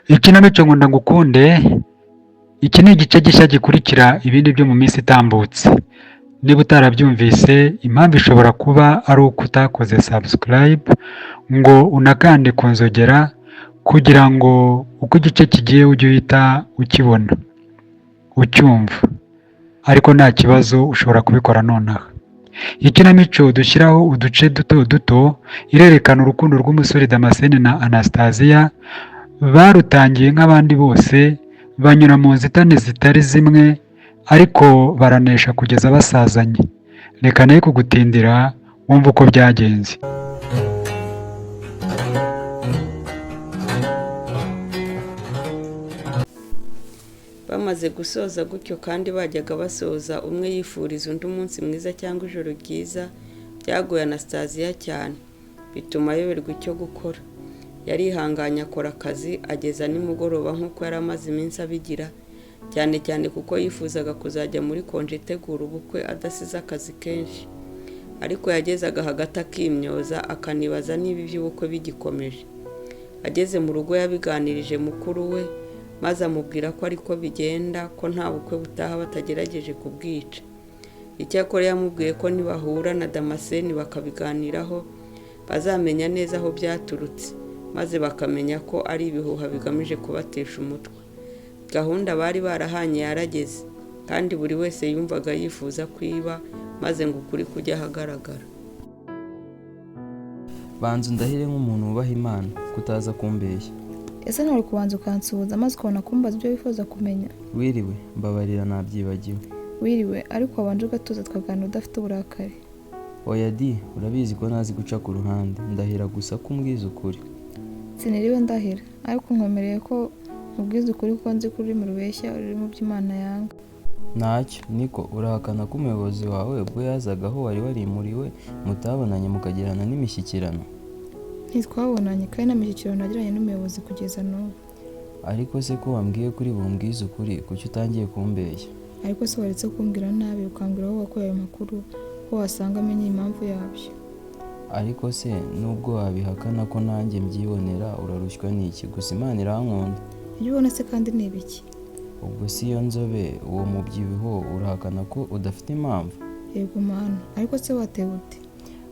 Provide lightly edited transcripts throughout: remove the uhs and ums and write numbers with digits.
Ikinamico Nkunda Ngukunde, iki ni igice gishya gikurikira ibindi byo mu minsi itambutse. Niba utarabyumvise, impamvu ishobora kuba ari uko utakoze subscribe ngo unakande ku nzogera kugira ngo uko igice kigiye ujye uhita ukibona, ucyumva. Ariko nta kibazo ushobora kubikora nonaha. Ikinamico dushyiraho uduce duto duto, irerekana urukundo rw'umusore Damascene na Anastasia, barutangiye nk'abandi bose, banyura mu nzitane zitari zimwe, ariko baranesha kugeza basazanye. Reka nawe kugutindira wumve uko byagenze. Bamaze gusoza gutyo kandi bajyaga basoza umwe yifuriza undi umunsi mwiza cyangwa ijoro ryiza, byagoye Anastasia cyane, bituma ayoberwa icyo gukora. Yarihanganye akora akazi ageza nimugoroba nk'uko yari amaze iminsi abigira, cyane cyane kuko yifuzaga kuzajya muri konji itegura ubukwe adasize akazi kenshi. Ariko yagezaga hagati akimyoza, akanibaza niba iby'ubukwe bigikomeje. Ageze mu rugo yabiganirije mukuru we, maze amubwira ko ariko bigenda, ko nta bukwe butaha batagerageje kubwica. Icyakora yamubwiye ko nibahura na Damascene bakabiganiraho, bazamenya neza aho byaturutse, maze bakamenya ko ari ibihuha bigamije kubatesha umutwe. Gahunda bari barahanye yarageze, kandi buri wese yumvaga yifuza kwiba, maze ngo ukuri kujye ahagaragara. Banza undahire nk'umuntu wubaha Imana ko utaza kumbeshya. Ese ntiwari kubanza ukansuhuza maze ukabona kumbaza ibyo wifuza kumenya? Wiriwe, mbabarira nabyibagiwe. Wiriwe, ariko wabanje ugatuza tukaganira udafite uburakari. Oya di, urabizi ko ntazi guca ku ruhande, ndahira gusa ko umbwiza ukuri. Siniriwe ndahira, ariko nkwemereye ko nkubwiza ukuri kuko nzi ko ururimi rubeshya ruri mu byo Imana yanga. Ntacyo, niko urahakana ko umuyobozi wawe ubwo yazaga aho wari warimuriwe mutabonanye mukagirana n'imishyikirano? Ntitwabonanye kandi nta mishyikirano nagiranye n'umuyobozi kugeza n'ubu. Ariko se ko wambwiye kuri bumbwize ukuri, kuki utangiye kumbeshya? Ariko se waretse kumbwira nabi ukambwira aho wakuye ayo makuru ko wasanga amenye impamvu yabyo? Ariko se nubwo wabihakana ko nanjye mbyibonera urarushywa n'iki? Gusa Imana irankunda. Ibyo ubona se kandi ni ibiki? Ubwo si iyo nzobe, uwo mubyibuho urahakana ko udafite impamvu? Yego mana, ariko se watewe ute?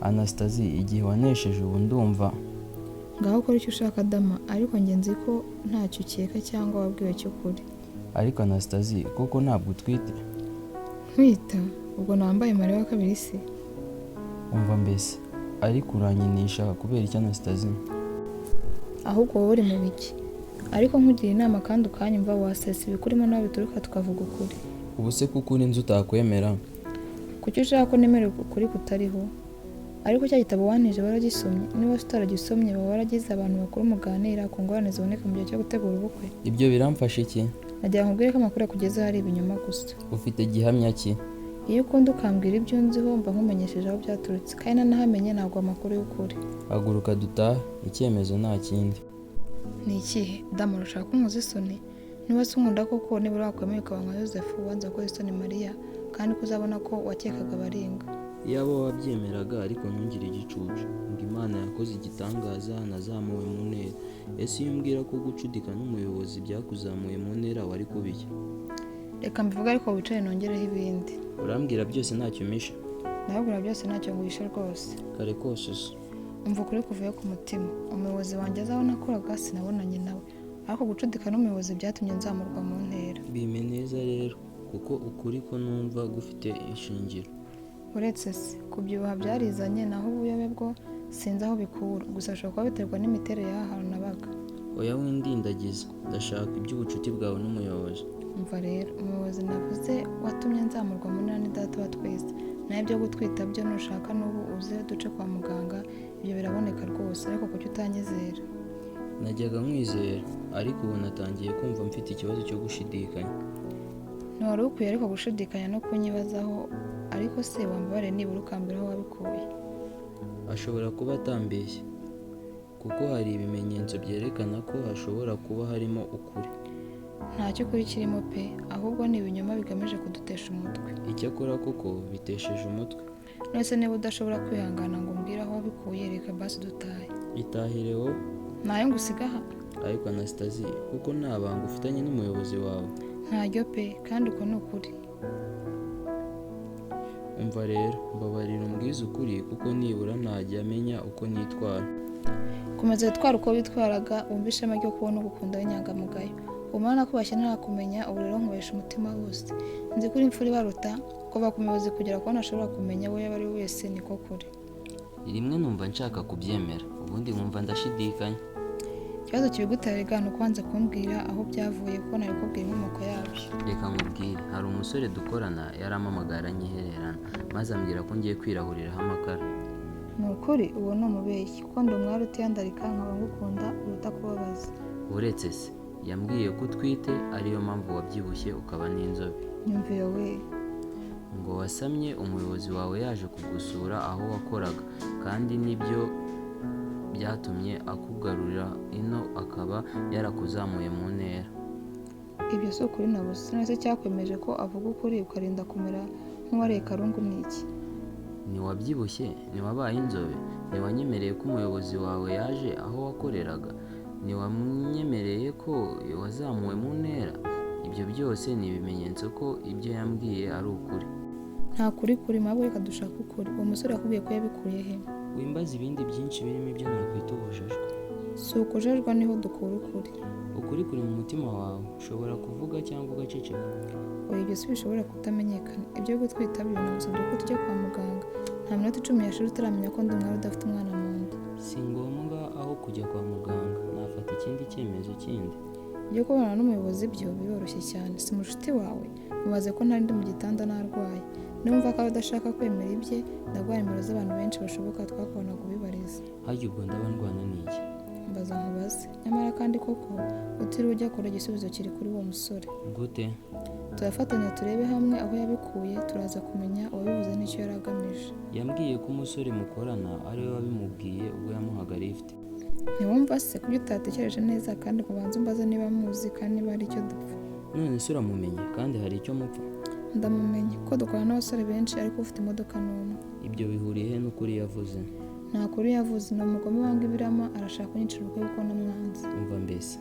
Anastasie, igihe wanesheje ubu ndumva. Ngaho ukora icyo ushaka Dama, ariko njye nzi ko ntacyo ukeka cyangwa wabwiwe cy'ukuri. Ariko Anastasie, koko ntabwo utwite? Ntwita? Ubwo nambaye Mariya wa kabiri se? Umva mbese, ariko uranyinisha kubera iki Anastasie? Ahubwo wowe uri mu biki? Ariko nkugira inama kandi ukanyumva wasesa ibikurimo nawe bituruka tukavuga ukuri. Ubu se kuko uri inzu utakwemera? Kuki ushaka ko nemera ukuri kutariho? Ariko cya gitabo wantije waragisomye? Niba se utaragisomye waba waragize abantu bakuru muganira ku ngorane ziboneka mu gihe cyo gutegura ubukwe? Ibyo biramfasha iki? Nagira ngo nkubwire ko amakuru akugezeho ari ibinyoma gusa. Ufite gihamya ki? Iyo ukunda ukambwira ibyo unziho mba nkumenyesheje aho byaturutse, kandi nanahamenye ntabwo amakuru y'ukuri. Haguruka dutahe, icyemezo nta kindi. Ni ikihe? Damu urashaka ko unkoza isoni? Niba se unkunda koko nibura wakwemeye ukaba nka Yozefu wanze gukoza isoni Mariya, kandi ko uzabona ko wakekaga baringa. Iyaba wabyemeraga ariko ntungire igicucu, ngo Imana yakoze igitangaza nazamuwe mu ntera. Ese iyo umbwira ko gucudika n'umuyobozi byakuzamuye mu ntera wari kuba iki? Reka mbivuge ariko wicare nongereho ibindi. Urambwira byose ntacyo umpisha? Ndababwira byose ntacyo nguhishe rwose. Kare kose se. Umva ukuri kuvuye ku mutima. Umuyobozi wanjye azi aho nakoraga sinabonanye nawe, ariko gucudika n'umuyobozi byatumye nzamurwa mu ntera. Bime neza rero, kuko ukuri ko numva gufite ishingiro. Uretse se kubyibuha byarizanye, naho ubuyobe bwo sinzi aho bikura, gusa bishobora kuba biterwa n'imiterere y'aha hantu nabaga. Oya windindagiza, ndashaka iby'ubucuti bwawe n'umuyobozi. Umva rero, umuyobozi navuze watumye nzamurwa mu ntera ni data wa twese, naho ibyo gutwita byo nushaka n'ubu uze duce kwa muganga, ibyo biraboneka rwose, ariko kuki utanyizera? Najyaga nkwizera, ariko ubu natangiye kumva mfite ikibazo cyo gushidikanya. Ntiwari ukwiye ariko gushidikanya no kunyibazaho, ariko se wambabariye nibura ukambwira aho wabikuye? Ashobora kuba atambeshye, kuko hari ibimenyetso byerekana ko hashobora kuba harimo ukuri. Nta cy'ukuri kirimo pe, ahubwo ni ibinyoma bigamije kudutesha umutwe. Icyakora koko bitesheje umutwe. None se niba udashobora kwihangana ngo umbwire aho wabikuye, reka basi dutahe. Itahire wowe. Ntayo ngusiga aha? Ariko Anastasi, kuko nta banga ufitanye n'umuyobozi wawe? Ntaryo pe, kandi uko ni ukuri. Umva rero, mbabarira umbwize ukuri, kuko nibura ntajya amenya uko nitwara. Komeza witware uko witwaraga, wumve ishema ryo kubona ugukunda w'inyangamugayo. Umwana nakubashye ntarakumenya, ubu rero nkubesha umutima wose. Nzi ko uri imfura ibaruta, kuva ku muyobozi kugera ku wo ntashobora kumenya uwo yaba ari we wese, niko kuri. Rimwe numva nshaka kubyemera, ubundi nkumva ndashidikanya. Ikibazo kibigutera rega ni ukubanza kumbwira aho byavuye, kuko nari kukubwira inkomoko yabyo. Reka nkubwire, hari umusore dukorana yarampamagaye aranyihererana, maze ambwira ko ngiye kwirahuriraho amakara. Ni ukuri uwo ni umubeshyi, kuko ndi umwari utiyandarika nkaba ngukunda uruta kubabaza. Uretse se, yambwiye ko utwite ariyo mpamvu wabyibushye ukaba n'inzobe. Nyumvira we! Ngo wasamye umuyobozi wawe yaje kugusura aho wakoraga, kandi nibyo byatumye akugarura ino akaba yarakuzamuye mu ntera. Ibyo si ukuri na busa. None se cyakwemeje ko avuga ukuri ukarinda kumera nk'uwariye karungu ni iki? Ntiwabyibushye, ntiwabaye inzobe, ntiwanyemereye ko umuyobozi wawe yaje aho wakoreraga, ntiwanyemereye ko wazamuwe mu ntera. Ibyo byose ni ibimenyetso ko ibyo yambwiye ari ukuri. Nta kuri kurimo, ahubwo reka dushake ukuri. Uwo musore yakubwiye ko yabikuye he? Wimbaza ibindi byinshi birimo ibyo nakwita ubujajwa. Si ukujajwa, niho dukura ukuri. Ukuri kuri mu mutima wawe, ushobora kuvuga cyangwa ugaceceka. Oya, ibyo si bishobora kutamenyekana. Ibyo gutwita byo nagusabye ko tujya kwa muganga. Nta minota 10 yashira utaramenya ko ndi umwari udafite umwana mu nda. Si ngombwa aho kujya kwa muganga, nafata ikindi cyemezo kindi. Ibyo kubonana n'umuyobozi byo biroroshye cyane. Si mushuti wawe? Mubaze ko ntari ndi mu gitanda narwaye. Niwumva ko udashaka kwemera ibye, ndaguha nimero z'abantu benshi bashoboka twakoranaga ubibariza. Harya ubwo ndaba ndwana n'iki? Mbaza nkubaze. Nyamara kandi koko utiriwe ujya kure, igisubizo kiri kuri uwo musore. Gute? Turafatanya turebe hamwe aho yabikuye, turaza kumenya uwabivuze n'icyo yari agamije. Yambwiye ko umusore mukorana ariwe wabimubwiye ubwo yamuhaga lift. Ntiwumva se? Kuki utatekereje neza kandi ngo ubanze umbaze niba muzi kandi niba hari icyo dupfa? None se uramumenye kandi hari icyo mupfa? Ndamumenye kuko dukorana n'abasore benshi, ariko ufite imodoka ni umwe. Ibyo bihuriye he n'ukuri yavuze? Nta kuri yavuze, ni umugome wanga ibirama, arashaka kunyicira ubukwe kuko namwanze. Umva mbese.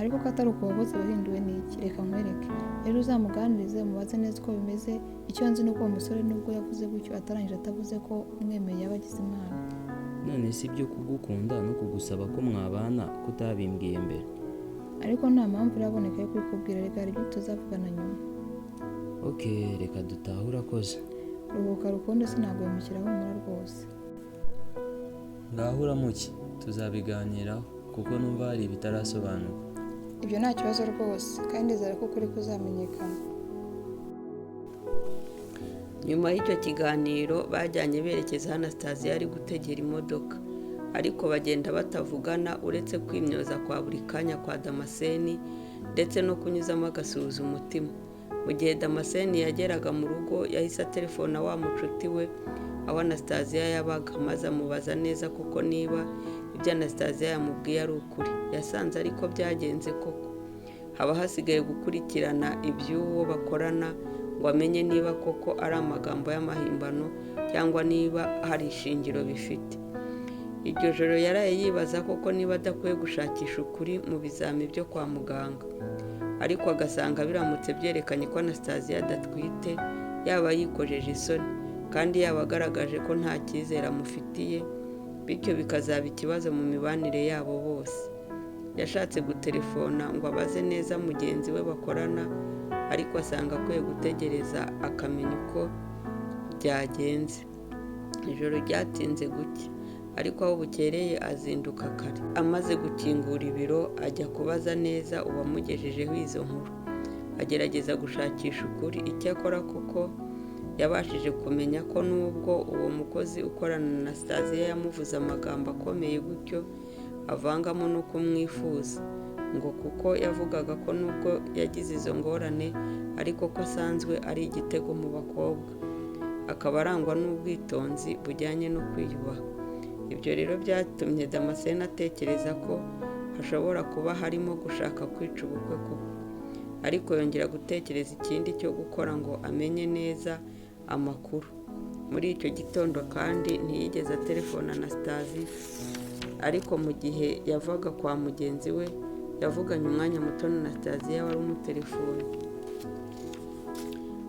Ariko ko atari uko wavuze wahinduwe n'iki? Reka nkwereke. Rero uzamuganirize umubaze neza uko bimeze. Icyo nzi ni uko uwo musore nubwo yavuze gutyo atarangije atavuze ko umwemeye yaba agize Imana. None si ibyo kugukunda no kugusaba ko mwabana kutabimbwiye mbere? Ariko nta mpamvu iraboneka yo kubikubwira, reka hari ibyo tuzavugana nyuma. Ok, reka dutahe, urakoze. Ruhuka rukundo, sinaguhemukira, humura rwose. Ngaho uramuke, tuzabiganiraho kuko numva hari ibitarasobanuka. Ibyo nta kibazo rwose, kandi ndizera ko ukuri kuzamenyekana. Nyuma y'icyo kiganiro bajyanye berekeza aho Anastasiya ari gutegera imodoka, ariko bagenda batavugana uretse kwimyoza kwa buri kanya kwa Damascene ndetse no kunyuzamo agasuhuza umutima. Mu gihe Damascene yageraga mu rugo yahise atelefona wa mucuti we aho Anastasiya yabaga, maze amubaza neza kuko niba ibyo Anastasiya yamubwiye ari ukuri. Yasanze ariko byagenze koko. Haba hasigaye gukurikirana iby'uwo bakorana ngo amenye niba koko ari amagambo y'amahimbano cyangwa niba hari ishingiro bifite. Iryo joro yaraye yibaza koko niba adakwiye gushakisha ukuri mu bizami byo kwa muganga, ariko agasanga biramutse byerekanye ko Anastasiya adatwite yaba yikojeje isoni kandi yaba agaragaje ko nta cyizere amufitiye, bityo bikazaba ikibazo mu mibanire yabo bose. Yashatse gutelefona ngo abaze neza mugenzi we bakorana, ariko asanga akwiye gutegereza akamenya uko byagenze. Ijoro ryatinze gucya, ariko aho bukereye azinduka kare. Amaze gukingura ibiro ajya kubaza neza uwamugejejeho izo nkuru, agerageza gushakisha ukuri. Icyakora kuko yabashije kumenya ko nubwo uwo mukozi ukorana na Anastasiya yamuvuze amagambo akomeye gutyo avangamo no kumwifuza, ngo kuko yavugaga ko nubwo yagize izo ngorane ariko ko asanzwe ari igitego mu bakobwa, akaba arangwa n'ubwitonzi bujyanye no kwiyubaha. Ibyo rero byatumye Damascene atekereza ko hashobora kuba harimo gushaka kwica ubukwe koko, ariko yongera gutekereza ikindi cyo gukora ngo amenye neza amakuru. Muri icyo gitondo kandi ntiyigeze atelefona Anastasiya. Ariko mu gihe yavaga kwa mugenzi we, yavuganye umwanya muto na Anastasia wari umutelefoni,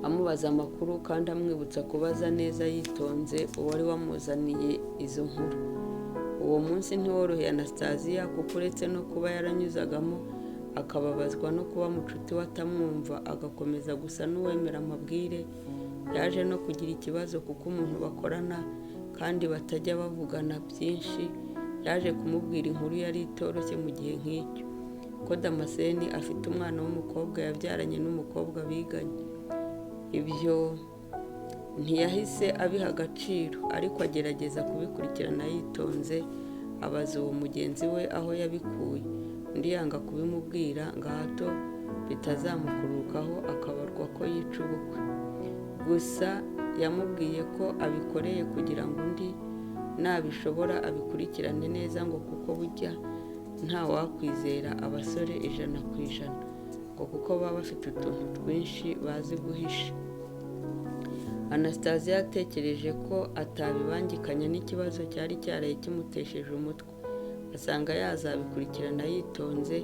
amubaza amakuru kandi amwibutsa kubaza neza yitonze uwari wamuzaniye izo nkuru. Uwo munsi ntiworoheye Anastasia, kuko uretse no kuba yaranyuzagamo akababazwa no kuba mucuti we atamwumva agakomeza gusa n'uwemera amabwire, yaje no kugira ikibazo kuko umuntu bakorana kandi batajya bavugana byinshi yaje kumubwira inkuru yari itoroshye mu gihe nk'icyo, ko Damascene afite umwana w'umukobwa yabyaranye n'umukobwa biganye. Ibyo ntiyahise abiha agaciro, ariko agerageza kubikurikirana yitonze, abaza uwo mugenzi we aho yabikuye, undi yanga kubimubwira ngo hato bitazamukururukaho akabarwa ko yica ubukwe. Gusa yamubwiye ko abikoreye kugira ngo undi nabishobora abikurikirane neza, ngo kuko burya ntawakwizera abasore 100%, ngo kuko baba bafite utuntu twinshi bazi guhisha. Anastasia yatekereje ko atabibangikanya n'ikibazo cyari cyaraye kimutesheje umutwe, asanga yazabikurikirana yitonze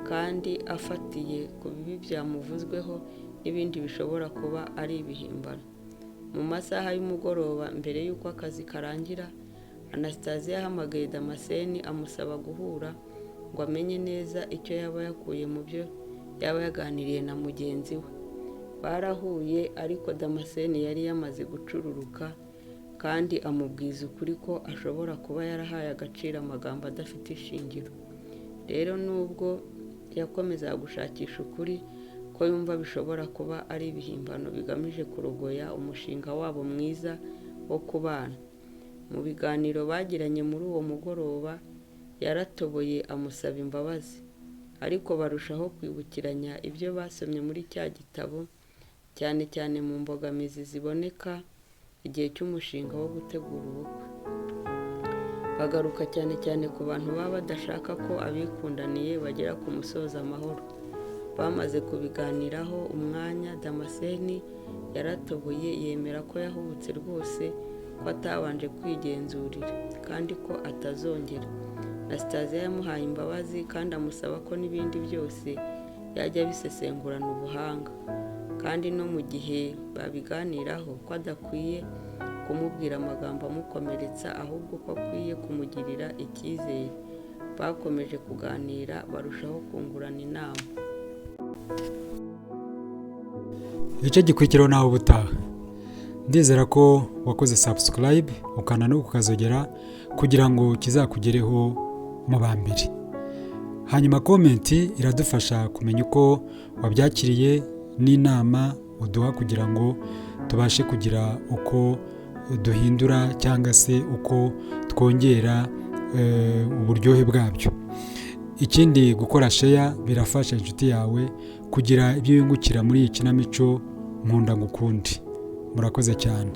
kandi afatiye ku bibi byamuvuzweho n'ibindi bishobora kuba ari ibihimbano. Mu masaha y'umugoroba mbere y'uko akazi karangira, Anastasia yahamagaye Damascene amusaba guhura ngo amenye neza icyo yaba yakuye mu byo yaba yaganiriye na mugenzi we. Barahuye, ariko Damascene yari yamaze gucururuka kandi amubwiza ukuri ko ashobora kuba yarahaye agaciro amagambo adafite ishingiro. Rero nubwo yakomezaga gushakisha ukuri, ko yumva bishobora kuba ari ibihimbano bigamije kurogoya umushinga wabo mwiza wo kubana. Mu biganiro bagiranye muri uwo mugoroba, yaratoboye amusaba imbabazi, ariko barushaho kwibukiranya ibyo basomye muri cya gitabo, cyane cyane mu mbogamizi ziboneka igihe cy'umushinga wo gutegura ubukwe. Bagaruka cyane cyane ku bantu baba badashaka ko abikundaniye bagera ku musozo amahoro. Bamaze kubiganiraho umwanya, Damascene yaratoboye yemera ko yahubutse rwose, ko atabanje kwigenzurira kandi ko atazongera. Anastasia yamuhaye imbabazi kandi amusaba ko n'ibindi byose yajya abisesengurana ubuhanga, kandi no mu gihe babiganiraho ko adakwiye kumubwira amagambo amukomeretsa, ahubwo ko akwiye kumugirira icyizere. Bakomeje kuganira barushaho kungurana inama. Igice gikurikiraho nawe ubutaha. Ndizera ko wakoze subscribe ukanda no kukazogera kugira ngo kizakugereho mu ba mbere. Hanyuma comment iradufasha kumenya uko wabyakiriye n'inama uduha kugira ngo tubashe kugira uko duhindura cyangwa se uko twongera uburyohe bwabyo. Ikindi, gukora share birafasha inshuti yawe kugira ibyo yungukira muri iyi kinamico Nkunda Ngukunde. Murakoze cyane.